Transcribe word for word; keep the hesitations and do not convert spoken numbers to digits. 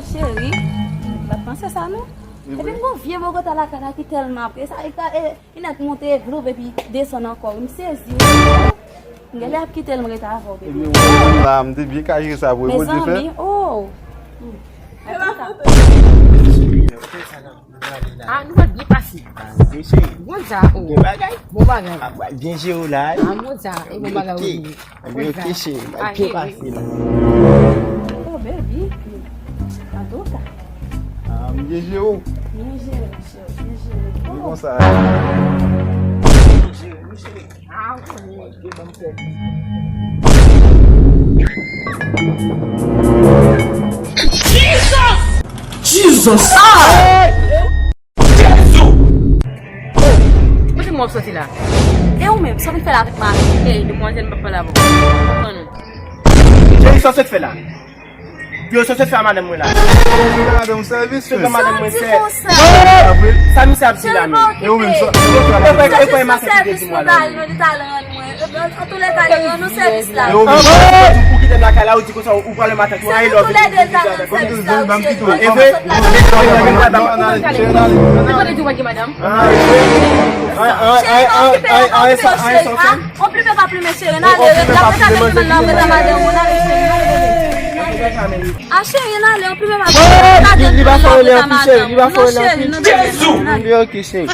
Cheri, m pa t panse sa non. Epi m gon vye bogota lakay la ki tèlman apre sa, li ka, e, li nèk monte vloup epi desann ankò. M sezi. M genlè ap kite l, m ret avè w, bebe. Epi ou menm la, m te byen ka jere sa pou ou, Bondye fè. Mezanmi, oh. Ah, nou pral byen pase. Bon dja, oh. Bon bagay. Ah, byen jere w la. Ah, bon dja, e bon bagay ou ye. Ebyen, ok, cheri, m ap byen pase la. Oh, baby. Antouka. Ah, m byen jere w. Byen jere, cheri, byen jere. Li konsa. Byen jere, byen jere. Ah, ou konnen. Jesus! Jesus! Ah! Jezi! Kote mwen ap soti la? E ou menm, sa w vin fè la avèk mari? Ey, demwazèl, m p ap pale avè w. Konprann ou? Jezi, sa w sot fè la? Yo, sa w sot fè a madanm mwen la? Madanm sèvis, men. Madanm mwen sè. Sa misye ap di la, men. E ou menm, sa w fè a madanm mwen? Sèvis pou mari nou, li t al rann mwen. Antoulèka, li rann nou sèvis la. Ou kite m lakay la, ou di konsa, ou pale matant mwen, I love you. Ou di konsa, ou kite m lakay la. E vre? Ou konnen di w pa gen madanm? Cheri, pa okipe, pa okipe, cheri. Ah, on plimen pa plimen, cheri. N ale, ret la, mwen ka mete madanm mwen, n ale, cheri. Ah, cheri, n ale, on plimen pa plimen. Li pa fè w lè anpil, cheri. Li pa fè w lè anpil. Non, cheri, non, cheri. Ok, cheri.